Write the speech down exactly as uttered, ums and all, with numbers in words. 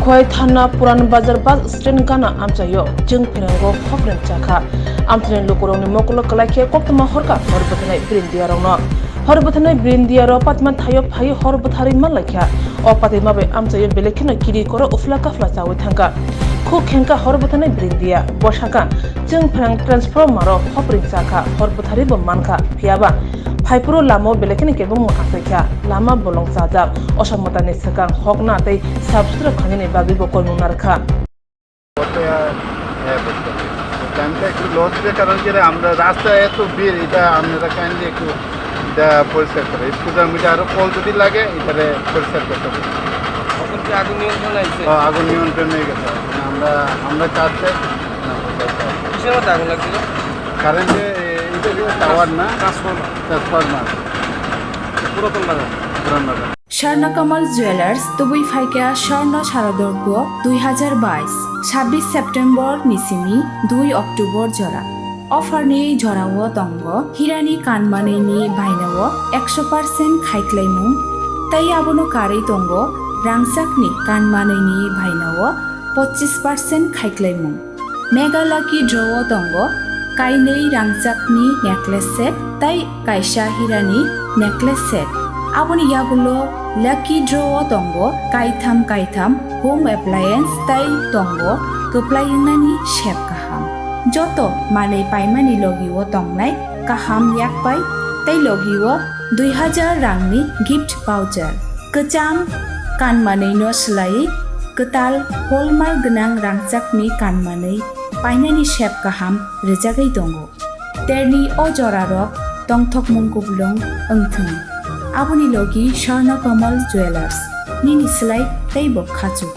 Khowai thana Puran Bazar bus stand gana amchaio chwng pherango hopring chakha. Amchaini lukurokni mokolo kwlai khe koktwma horkha hor bwtharnai brindiarokno. Hor bwtharnai brindiaro patma thaio phaiwi hor bwtharwi manlaikha. O patwi mabai amchaio belai kheno kiri koro ufla kafla chawi thangkha. Khuk khengkha hor bwtharnai brindia. Bo sakha, chwng pherang transformero hopring chakha, hor bwtharwi bo mankha. Phiyaba phaiphuru lamao belai kheno kebengmung achaikha, lama bolong chajak, osamotani swkang hokna tei sap sutra khlainani bagwibo koimung narwkha. করতে, আহ, হ্যাঁ, করতে হবে। তো টাইমটা একটু লস যে, কারণ কি রে, আমরা রাস্তায় এত ভিড়, এটা আপনারা কাইন্ডলি একটু এটা পরিষ্কার করে, স্কুটার মিটার আরো কল যদি লাগে, এটারে পরিষ্কার করতে হবে। এখন কি আগুন নিয়ন্ত্রণে আইছে? হ্যাঁ, আগুন নিয়ন্ত্রণে হয়ে গেছে। এখন আমরা, আমরা কাজ শেষ। কিসের মধ্যে আগুন লাগছিল? কারেন্টে, এটা যে টাওয়ার না? ট্রান্সফরমার। ট্রান্সফরমার। পুরাতন বাজার। পুরান বাজার। Swarna Kamal Jewelers, tubui phaikha Swarna Saradorgo dui hazar bais, sabbish September ni simi dui October jora. Offer ni jorao tongo hirani kanmanwi ni bainao ekso percent khaiklaimung, tei abono karwi tongo rangchakni kanmanwi ni bainao pochis percent khaiklaimung. Mega Lucky Draw o tongo kainwi rangchakni necklace set tei kaisa hirani necklace set. Aboni yagulo Lucky Draw o tongo kaitham kaitham home appliance tei tongo kwplai wngnani sep kaham. Joto manwi paimani logi o tongnai kaham yakpai tei logi o dui hazar rangni gift voucher. Kwcham kanmanwi no swlaiwi kwtal hallmark gwnang rangchakni kanmanwi painani sep kaham rwjagwi tongo. Terni o jorarok tongthokmung kupulung wngthung. Aboni logi Swarna Kamal Jewelers, nini slai teibo khachuk.